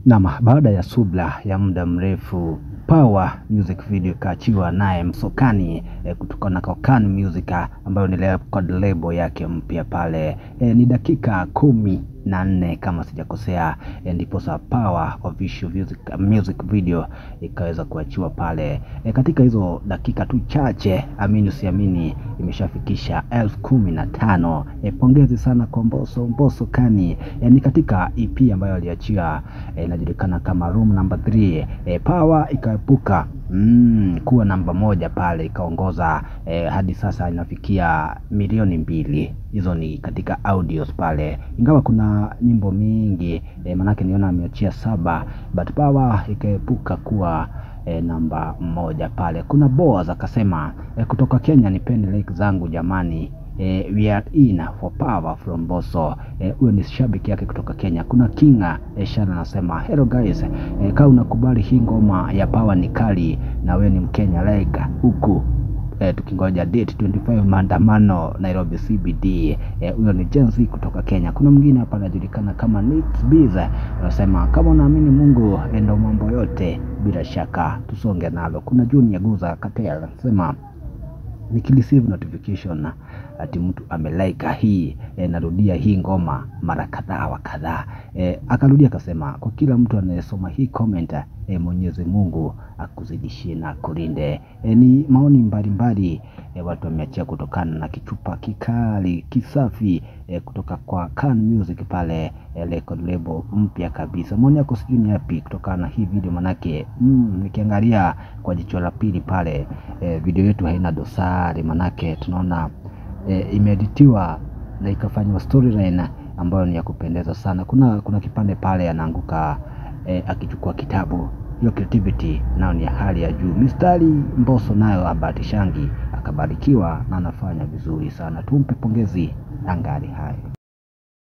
Naam, baada ya subla ya muda mrefu Power Music Video ikaachiwa naye Msokani kutoka na Kokani Music ambayo ni record label yake mpya pale. Ni dakika 14 kama sijakosea, ndiposa Power Official Music Video ikaweza kuachiwa pale. Katika hizo dakika tu chache, amini usiamini, imeshafikisha 15,000. Pongezi sana kwa Mbosso Kani. Ni katika EP ambayo aliachia, inajulikana kama Room Number 3. Power ikaepuka kuwa namba 1 pale, ikaongoza hadi sasa inafikia 2 milioni. Hizo ni katika audios pale, ingawa kuna nyimbo mingi, manake niona ameachia 7, but Power ikaepuka kuwa namba 1 pale. Kuna Boaz akasema, kutoka Kenya nipeni like zangu jamani. We are in for power from Mbosso. Huyo ni shabiki yake kutoka Kenya. Kuna Kinga Shana anasema, hello guys, kama unakubali hii ngoma ya Power ni kali na we ni Mkenya, like huku tukingoja date 25 maandamano Nairobi CBD. Huyo ni Gen Z kutoka Kenya. Kuna mwingine hapa anajulikana kama Nix Biz anasema, kama unaamini Mungu ndo mambo yote, bila shaka tusonge nalo. Kuna Junior Guza Katel anasema, nikireceive notification ati mtu amelike hii, narudia hii ngoma mara kadhaa wa kadhaa. Akarudia akasema, kwa kila mtu anayesoma hii comment, Mwenyezi Mungu akuzidishie na akulinde. Ni maoni mbalimbali watu wameachia kutokana na kichupa kikali kisafi kutoka kwa Kan Music pale, record label mpya kabisa. Maoni yako sijui ni yapi kutokana na hii video, manake nikiangalia kwa jicho la pili pale, video yetu haina dosari, manake tunaona imeeditiwa na ikafanywa storyline ambayo ni ya kupendeza sana. Kuna kipande pale anaanguka akichukua kitabu. Hiyo creativity nayo ni ya hali ya juu. Mistari Mbosso nayo abatishangi akabarikiwa na anafanya vizuri sana. Tumpe pongezi angali hai.